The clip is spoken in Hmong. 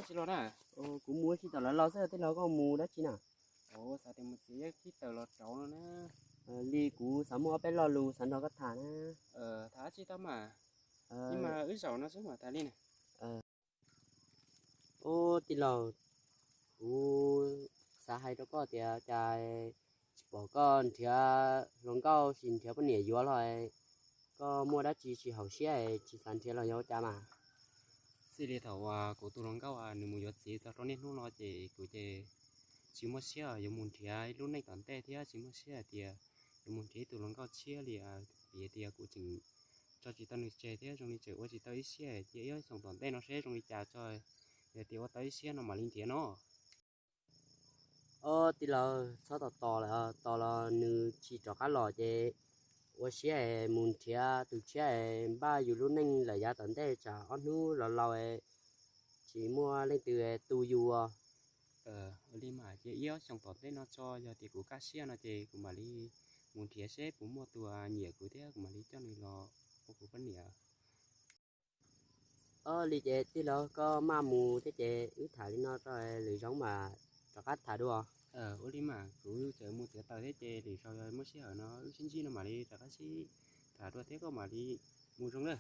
Tij laug na, kuv mus ua si tom lawv laus xwb, tij laug koj mus dab tsi na? Xav tias mus txiav ib tawm los rauv no na. Li kuv xav muaj ob peb lo lus xav nrog koj tham na. Tham dab tsi tau mas? Ib mas wb zaum no xwb mas tham li na. Ub tij laug, kuv xav hais rau koj tias cas tsis pom koj nrhiav hluas nkauj sis nrhiav poj niam yuav los, koj muaj dab tsi tsis haum siab tsis xav nrhiav los yog ua cas mas? Txij li thaum uas kuv tus hluas nkauj nws mus yuav txiv tau rau niaj hnub no ces kuv ces tsis muaj siab yuav mus nrhiav ib lub neej tom ntej thiab tsis muaj siab hais tias yuav mus nrhiav ib tug hluas nkauj tshiab li. Vim tias kuv tseem tso tsis tau nws tseg thiab zoo li tseem ua tsis tau ib siab, cia ib xyoos tom ntej no seb zoo li cas tso, yog tias ua tau ib siab no mam li nrhiav no. Ob tij laug, txhob tos tos lawm, tos los nws tsis rov qab los ces ua siab es mus nrhiav tus tshiab es npaj yus lub neej lawm yav tom ntej tsam ob hnub los laus es tsis muaj leej twg tu yus. Ua li mas cia ib ob xyoos tom ntej no tso, yog tias kuv kaj siab no ces kuv mam li mus nrhiav seb puas muaj tus nyiam kuv thiab kuv mam li coj nws los ua kuv poj niam. Ob li ces tij laug koj maj mus thiab ces wb tham li no rau lwm zaus mas rov qab tham dua. Ua li mas kuv tseem mus txiav taws thiab ces lwm zaus yog muaj sij hawm no wb sib ntsib no mam li rov qab sib tham dua thiab koj mam li mus zoo lawm.